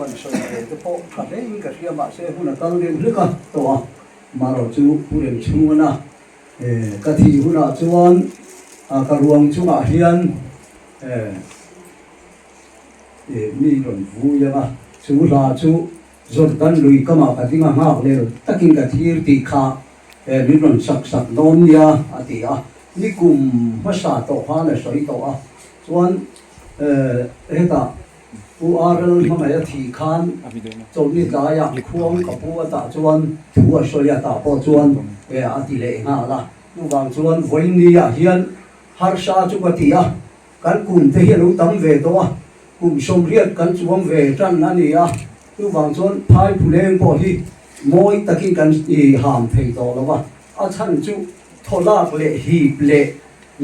han sawi ve te pawh tha hlein ka hria mahse hun a kal deuh hlek a tawh a, marawh chu Pu Remchhungana ka thih hunah chuan ka ruang chungah hian mi rawn vui ang a, chu hla chu Jordan lui kamah ka ding a nghak lel takin ka thlir tih kha min rawn sak sak dawn nia a ti a, nikum hmasa tawh khan a sawi tawh a, chuan hetah Pu RL hmangaih a thih khan chawlhni tlaiah khuang ka pu a tah chuan thu a sawi a tah pawh chuan a ti leh nghal a, chuvang chuan vawiin ah hian harsa chu ka ti a, Kan kum te hi a lo tam ve tawh a, kum 80 kan chuang ve tan a ni a, chuvang chuan phai phuleng pawh hi mawi takin kan i ham thei tawh lo va, a chhan chu thawlak leh hip leh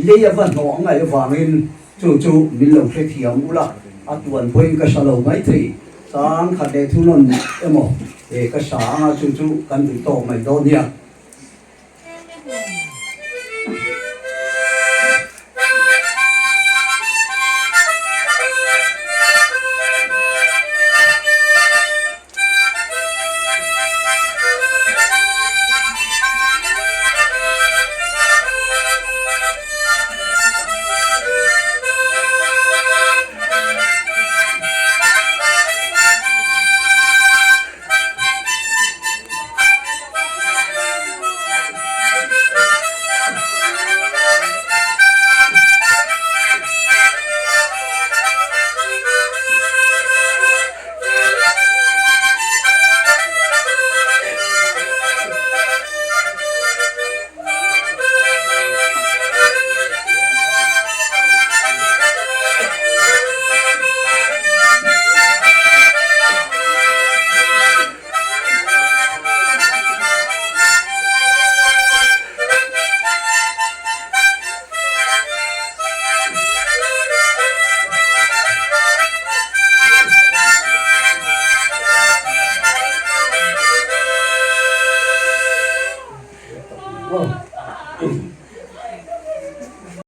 lei a va hnawh ngaih avangin chu chu min lo hrethiam ula, a tuan pawhin ka sa lo mai thei, chang khat leh thunawn emaw ka sa anga chu chu kan duh tawk mai dawn nia.